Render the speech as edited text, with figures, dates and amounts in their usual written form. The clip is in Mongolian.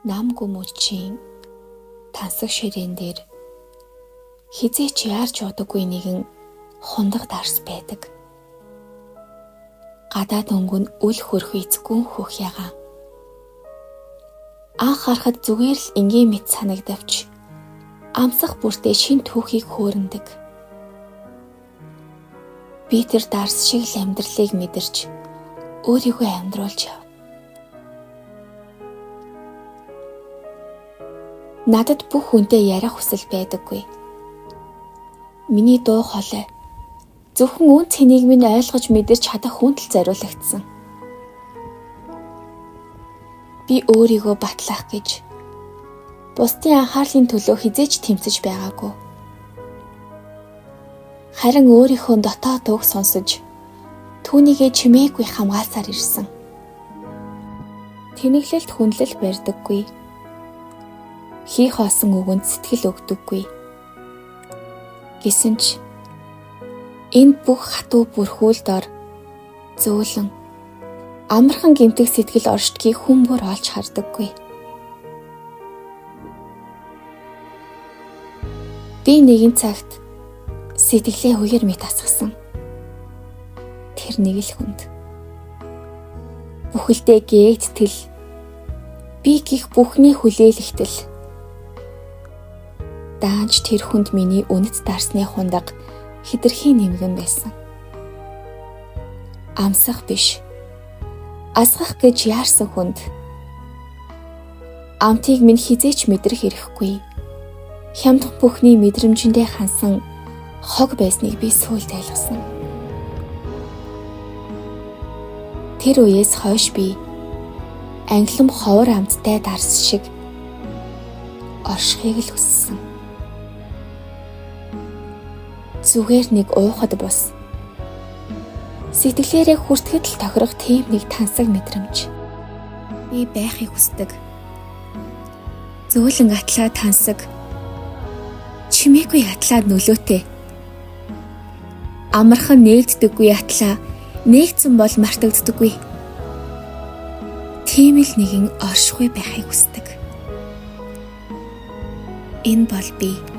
Нам гүмүүчийн тансаг ширээн дээр хэзээ ч яарч удаггүй нэгэн хундаг дарс байдаг. Гадаад өнгө нь үл хөрөх эцгүн хөх ягаан. Анх харахад зүгээр л энгийн мэт санагдавч амсах бүртээ шин түүхийг хөөрөндөг. Би тэр дарс шиг л амьдралыг мэдэрч өөрийгөө амьдруулж яв. Надад бүх хүнтэй ярих хүсэл байдаггүй. Миний дуу хоолой зөвхөн үн цэнийг минь ойлгож мэдэрч чадах хүнд л зориулагдсан. Би өөрийгөө батлах гэж бусдын анхаарлын төлөө хэзээ ч тэмцэж байгаагүй. Харин өөрийнхөө дотоод үг сонсож түүнийгээ чимээгүй хамгаалсаар ирсэн. Тэнэглэлт хүндлэл барьдаггүй. Хийх хоосон үгэнд сэтгэл өгдөггүй. Гэсэн ч энэ бүх хатуу бүрхүүл дор зөөлөн амархан гэмтэх сэтгэл оршдгийг хүн бүр олж хардаггүй. Би нэгэн цагт сэтгэлээ үер мэт асгасан. Тэр нэг л хүнд. Бүхэлдээ гээгдтэл би гих бүхний хүлээлгтэл даанч тэр хүнд миний үнэт дарсны хундаг хэтэрхий нэмгэн байсан. Амсах биш. Асгах гэж яарсан хүнд амтыг минь хэзээ ч мэдрэх эрэхгүй. Хямдхан бүхний мэдрэмжэндээ хансан хог байсныг би сүүлд ойлгосон. Тэр үеэс хойш би англим ховор амттай дарс шиг оршихыг л хүссэн. Зүгээр нэг уухад бус. Сэтгэлээрээ хүртэхэд л тохирох тийм нэг тансаг мэдрэмж. Би байхыг хүсдэг. Зөөлөн атлаа тансаг. Чимээгүй атлаа нөлөөтэй. Амархан нээгддэггүй атлаа нээгдсэн бол мартагддаггүй. Тийм л нэгэн оршихуй байхыг хүсдэг. Энэ бол би.